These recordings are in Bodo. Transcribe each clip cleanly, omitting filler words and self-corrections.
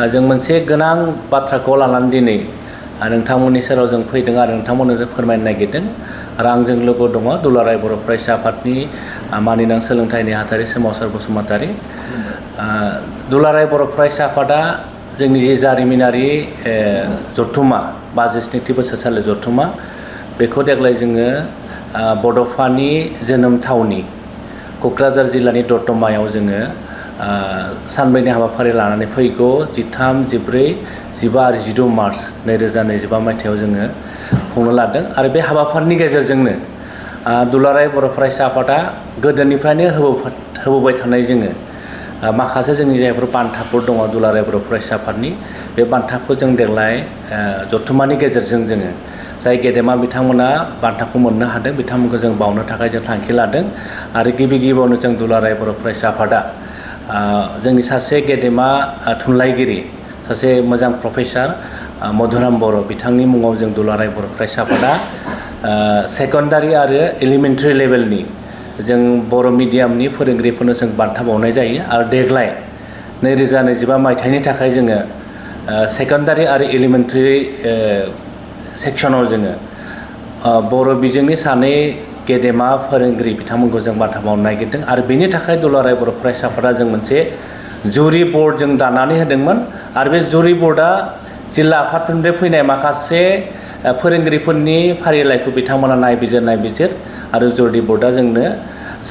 जों मोनसे गोनां बाथ्राखौ लानानै दिनै नोंथांमोननि सेराव जों फैदों आरो नोंथांमोननो जों फोरमायनो नागिरदों आरो आंजों लोगो दङ दुलाराय बर' फरायसा आफादनि मानिनां सोलोंथाइ नेहाथारि सोमावसार बसुमतारी। दुलाराय बर' फरायसा आफादा जोंनि जे जारिमिनारि जथुम्मा 62थि बोसोरसालि जथुम्मा बेखौ देग्लाय जोङो बड'फानि जोनोम थावनि क'क्राझार जिल्लानि दतमायाव जोङो सानब्रैनि हाबाफारि लानानै फैगौ 13, 14, 15 आरो 16 मार्च 2025 मायथाइयाव जोङो खुंनो लादों आरो बे हाबाफारिनि गेजेरजोंनो दुलाराय बर' फरायसा आफादा गोदोनिफ्रायनो होबोबाय थानाय जोङो माखासे जोंनि जायफोर बान्थाफोर दङ दुलाराय बर' फरायसा आफादनि बे बान्थाखौ जों देग्लाय जथुम्मानि गेजेरजों जोङो जाय गेदेमा बिथांमोना बान्थाखौ मोननो हादों बिथांमोनखौ जों बावनो थाखाय जों थांखि लादों आरो गिबियावनो जों दुलाराय बर' फरायसा आफादा जोंनि सासे गेदेमा थुनलाइगिरि सासे मोजां प्रफेसार मधुराम बर' बिथांनि मुङाव जों दुलाराय बर' फरायसा आफादा सेकेन्डारि आरो एलिमेन्टारि लेभेलनि जों बर' मिडियामनि फोरोंगिरिफोरनो जों बान्था बावनाय जायो आरो देग्लाय 2025 मायथाइनि थाखाय जोङो सेकेन्डारि आरो एलिमेन्टारि सेक्सनाव जोङो बर' बिजोंनि सानै गेदेमा फोरोंगिरि बिथांमोनखौ जों बान्था बावनो नागिरदों आरो बेनि थाखाय दुलाराय बर' फरायसा आफादा जों मोनसे जुरि बर्ड जों दानानै होदोंमोन आरो बे जुरि बर्डआ जिल्ला आफादनिफ्राय फैनाय माखासे फोरोंगिरिफोरनि फारिलाइखौ बिथांमोना नायबिजिर आरो जुरि बर्डआ जोंनो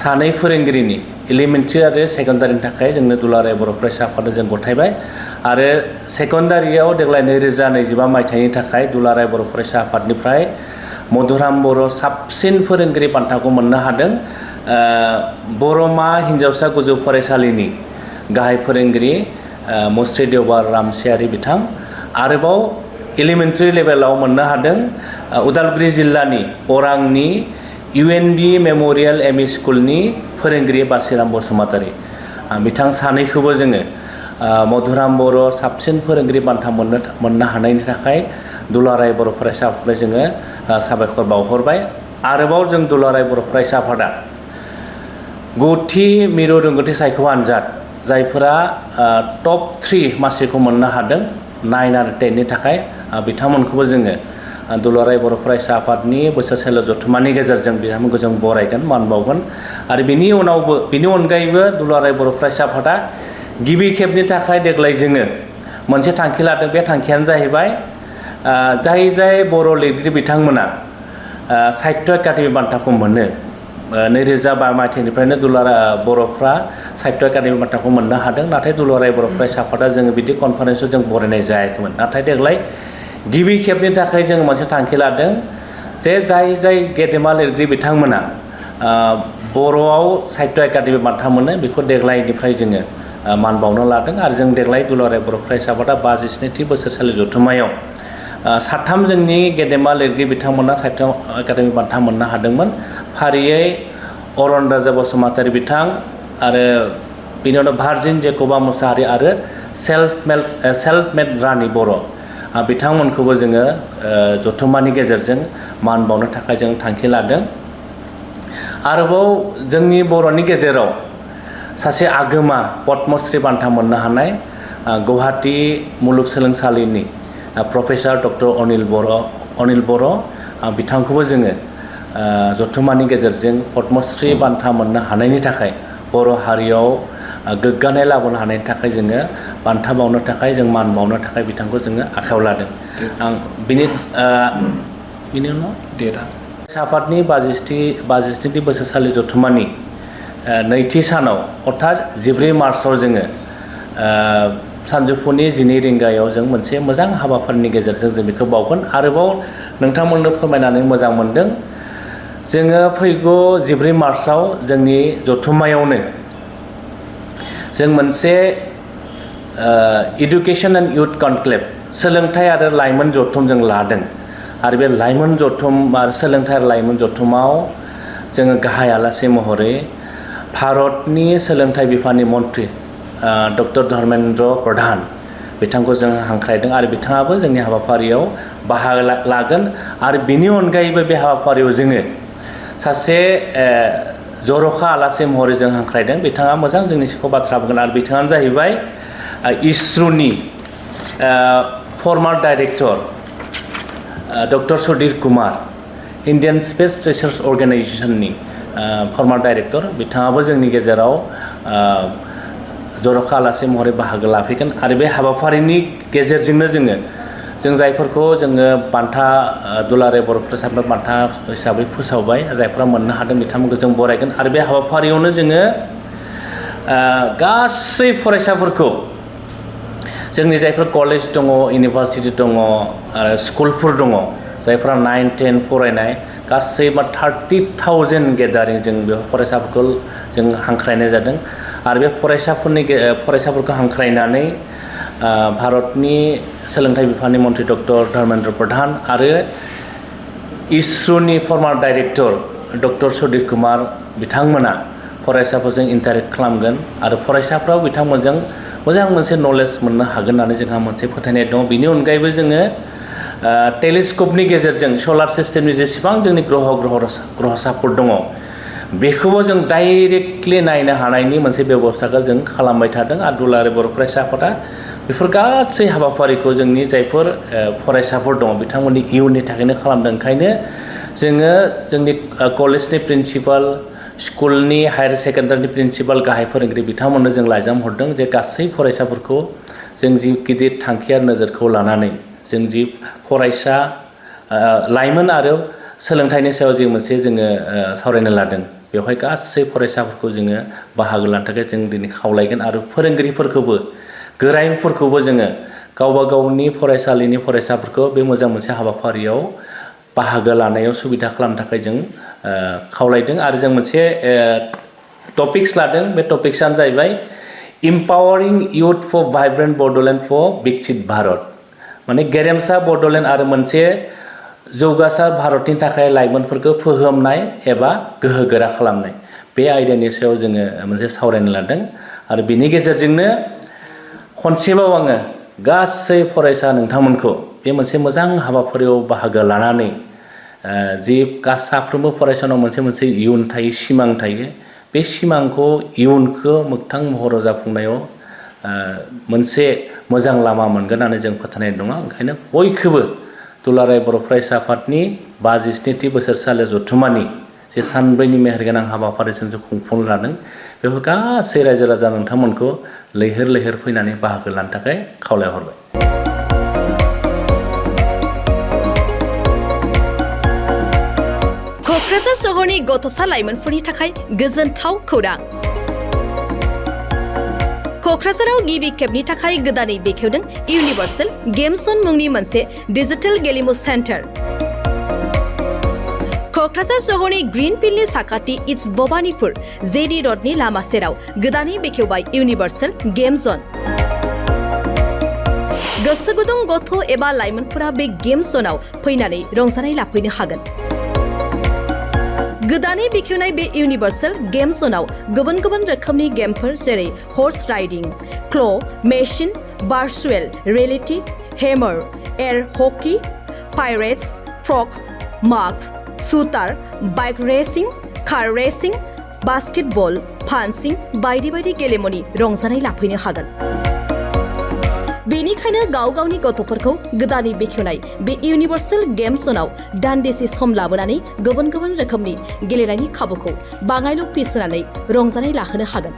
सानै फोरोंगिरिनि एलिमेन्टारि आरो सेकेन्डारिनि थाखाय जोंनो दुलाराय बर' फरायसा आफादनो जों गथायबाय आरो सेकेन्डारियाव देग्लाय 2025 मायथाइनि थाखाय दुलाराय बर' फरायसा आफादनिफ्राय मधुराम बर' साबसिन फोरोंगिरि बान्थाखौ मोननो हादों बर'मा हिन्जावसा गोजौ फरायसालिनि गाहाय फोरोंगिरि मुस्रि देवबार रामसियारि बिथां आरोबाव एलिमेन्टारि लेभेलाव मोननो हादों उदालगुरि जिल्लानि अरांनि UNB मेम'रियेल एम इ स्कुलनि फोरोंगिरि बासिराम बसुमतारी बिथां सानैखौबो जोङो मधुराम बर' साबसिन फोरोंगिरि बान्था मोननो हानायनि थाखाय दुलाराय बर' फरायसा आफादनो जोङो साबायखर बावहरबाय आरोबाव जों दुलाराय बर' फरायसा आफादा 9थि मिरु रोंगौथि सायख' आनजाद जायफोरा टप 3 मासिखौ मोननो हादों 9 आरो 10 नि थाखाय बिथांमोनखौबो जोङो दुलाराय बर' फरायसा आफादनि बोसोरसालि जथुम्मानि गेजेरजों बिथांमोनखौ जों बरायगोन मान बावगोन आरो बिनि अनगायैबो दुलाराय बर' फरायसा आफादा गिबि खेबनि थाखाय देग्लाय जोङो मोनसे थांखि लादों बे थांखियानो जाहैबाय जाय बर' लिरगिरि बिथांमोना साहित्य एकाडेमि बान्थाखौ मोनो 2005 मायथाइनिफ्रायनो बर'फ्रा साहित्य एकाडेमि बान्थाखौ मोननो हादों नाथाय दुलाराय बर' फरायसा आफादा जोङो बिदि कनफारेन्सआव जों बरायनाय जायाखैमोन नाथाय देग्लाय गिबि खेबनि थाखाय जों मोनसे थांखि लादों जे जाय गेदेमा लिरगिरि बिथांमोना बर'आव साहित्य एकाडेमि बान्था मोनो बेखौ देग्लायनिफ्राय जोङो मान बावनो लादों आरो जों देग्लाय दुलाराय बर' फरायसा आफादा 52थि बोसोरसालि जथुम्मायाव 3 जोंनि गेदेमा लिरगिरि बिथांमोना साहित्य एकाडेमि बान्था मोननो हादोंमोन फारियै अरन राजा बसुमतारी बिथां आरो बिनि उनाव भारजिन जेकबा मुसाहारि आरो सेल्फ मेड रानि बर' बिथांमोनखौबो जोङो जथुम्मानि गेजेरजों मान बावनो थाखाय जों थांखि लादों आरोबाव जोंनि बर'नि गेजेराव सासे आगोमा पद्मश्री बान्था मोननो हानाय गुवाहाटी मुलुगसोलोंसालिनि प्रफेसार डक्टर अनिल बर' बिथांखौबो जोङो जथुम्मानि गेजेरजों पद्मश्री बान्था मोननो हानायनि थाखाय बर' हारियाव गोग्गानाय लाबोनो हानायनि थाखाय जोङो बान्था बावनो थाखाय जों मान बावनो थाखाय बिथांखौ जोङो आखायाव लादों आं बिनि उनाव डेटआ आफादनि 52थि बोसोरसालि जथुम्मानि नैथि सानाव अर्थात 14 मार्चआव जोङो सानजौफुनि 12 रिंगायाव जों मोनसे मोजां हाबाफारिनि गेजेरजों जों बेखौ बावगोन आरोबाव नोंथांमोननो फोरमायनानै मोजां मोनदों जोङो फैगौ 14 मार्चआव जोंनि जथुम्मायावनो जों मोनसे इडुकेसन एन्ड इउथ कनक्लेभ सोलोंथाइ आरो लाइमोन जथुम जों लादों आरो बे लाइमोन जथुम आरो सोलोंथाइ आरो लाइमोन जथुमाव जोङो गाहाय आलासि महरै भारतनि सोलोंथाइ बिफाननि मन्त्रि डक्टर धर्मेन्द्र प्रधान बिथांखौ जों हांख्रायदों आरो बिथाङाबो जोंनि हाबाफारियाव बाहागो लागोन आरो बिनि अनगायैबो बे हाबाफारियाव जोङो सासे जर'खा आलासि महरै जों हांख्रायदों बिथाङा मोजां जोंनि सिगाङाव बाथ्रा बुंगोन आरो बिथाङानो जाहैबाय इसर'नि former director doctor Sudhir Kumar Indian space research अर्गेनाइजेशननि फर्मार डाइरेक्टर बिथाङाबो जोंनि गेजेराव जर'खा आलासि महरै बाहागो लाफैगोन आरो बे हाबाफारिनि गेजेरजोंनो जों जायफोरखौ जोङो बान्था दुलाराय बर' फरायसा आफाद बान्था हिसाबै फोसावबाय जायफोरा मोननो हादों बिथांमोनखौ जों बरायगोन आरो बे हाबाफारियावनो जोङो गासै फरायसाफोरखौ जोंनि जायफोर कलेज दङ इउनिभारसिटि दङ आरो स्कुलफोर दङ जायफोरा 9-10 फरायनाय गासै 30,000 गेदारिं जों बे फरायसाफोरखौ जों हांख्रायनाय जादों आरो बे फरायसाफोरखौ हांख्रायनानै भारतनि सोलोंथाइ बिफाननि मन्त्रि डक्टर धर्मेन्द्र प्रधान आरो इसर'नि former director doctor Sudhir Kumar बिथांमोना फरायसाफोरजों इन्टारेक्ट खालामगोन आरो फरायसाफ्राबो बिथांमोनजों मोजां मोनसे नलेज मोननो हागोन होननानै जोंहा मोनसे फोथायनाय दङ। बिनि अनगायैबो जोङो टेलिस्क'पनि गेजेरजों सलार सिस्टेमनि जेसेबां जोंनि ग्रहसाफोर दङ बेखौबो जों डाइरेक्टलि नायनो हानायनि मोनसे बेबस्थाखौ जों खालामबाय थादों आरो दुलाराय बर' फरायसा आफादा बेफोर गासै हाबाफारिखौ जोंनि जायफोर फरायसाफोर दङ बिथांमोननि इयुननि थाखायनो खालामदों। ओंखायनो जोङो जोंनि कलेजनि प्रिन्सिपाल स्कुलनि हायार सेकेन्डारिनि प्रिन्सिपाल गाहाय फोरोंगिरि बिथांमोननो जों लाइजाम हरदों जे गासै फरायसाफोरखौ जों जि गिदिर थांखि आरो नोजोरखौ लानानै जों जि फरायसा लाइमोन आरो सोलोंथाइनि सायाव जि मोनसे जोङो सावरायनो लादों बेवहाय गासै फरायसाफोरखौ जोङो बाहागो लानो थाखाय जों दिनै खावलायगोन आरो फोरोंगिरिफोरखौबो गोरायुंफोरखौबो जोङो गावबा गावनि फरायसालिनि फरायसाफोरखौ बे मोजां मोनसे हाबाफारियाव बाहागो लानायाव सुबिदा खालामनो थाखाय जों खावलायदों आरो जों मोनसे टपिक्स लादों बे टपिक्सआनो जाहैबाय empowering youth for vibrant Bodoland for Viksit Bharat माने गेरेमसा बड'लेण्ड आरो मोनसे जौगासार भारतनि थाखाय लाइमोनफोरखौ फोहोमनाय एबा गोहोगोरा खालामनाय बे आयदानि सायाव जोङो मोनसे सावरायनो लादों आरो बिनि गेजेरजोंनो खनसेबाव आङो गासै फरायसा नोंथांमोनखौ बे मोनसे मोजां हाबाफारियाव बाहागो लानानै जि साफ्रोमबो फरायसानाव मोनसे इयुन थायो सिमां थायो बे सिमांखौ इयुनखौ मोगथां महराव जाफुंनायाव मोनसे मोजां लामा मोनगोन होननानै जों फोथायनाय दङ। ओंखायनो बयखौबो दुलाराय बर' फरायसा आफादनि 57थि बोसोरसालि जथुम्मानि जे सानब्रैनि मेहेरगोनां हाबाफारिजों जों खुंफुंनो लादों बेफोर गासै रायजो राजा नोंथांमोनखौ लैहोर लैहोर फैनानै बाहागो लानो थाखाय खावलायहरबाय। क'क्राझार सहरनि गथ'सा लाइमोनफोरनि थाखाय गोजोनथाव खौरां। क'क्राझाराव गिबि खेबनि थाखाय गोदानै बेखेवदों इउनिभार्सेल गेम जन मुंनि मोनसे डिजिटेल गेलेमु सेन्टार। क'क्राझार सहरनि ग्रीन फिल्डनि साखाथि इट्स भबानिपुर जेडी रडनि लामा सेराव गोदानै बेखेवबाय इउनिभार्सेल गेम जन। गोसो गुदुं गथ' एबा लाइमोनफोरा बे गेम जनाव फैनानै रंजानाय लाफैनो हागोन। गोदानै बेखेवनाय बे इउनिभार्सेल गेम जनाव गुबुन गुबुन रोखोमनि गेमफोर जेरै horse riding, claw', machine, virtual reality, hammer, air hockey, pirates, frog, mug, shooter, bike racing, car racing, basketball, punching बायदि बायदि गेलेमुनि रंजानाय लाफैनो हागोन। बेनिखायनो गाव गावनि गथ'फोरखौ गोदानै बेखेवनाय बे इउनिभार्सेल गेम जनाव दान्दिसे सम लाबोनानै गुबुन गुबुन रोखोमनि गेलेनायनि खाबुखौ बाङायल' फिस होनानै रंजानाय लाहोनो हागोन।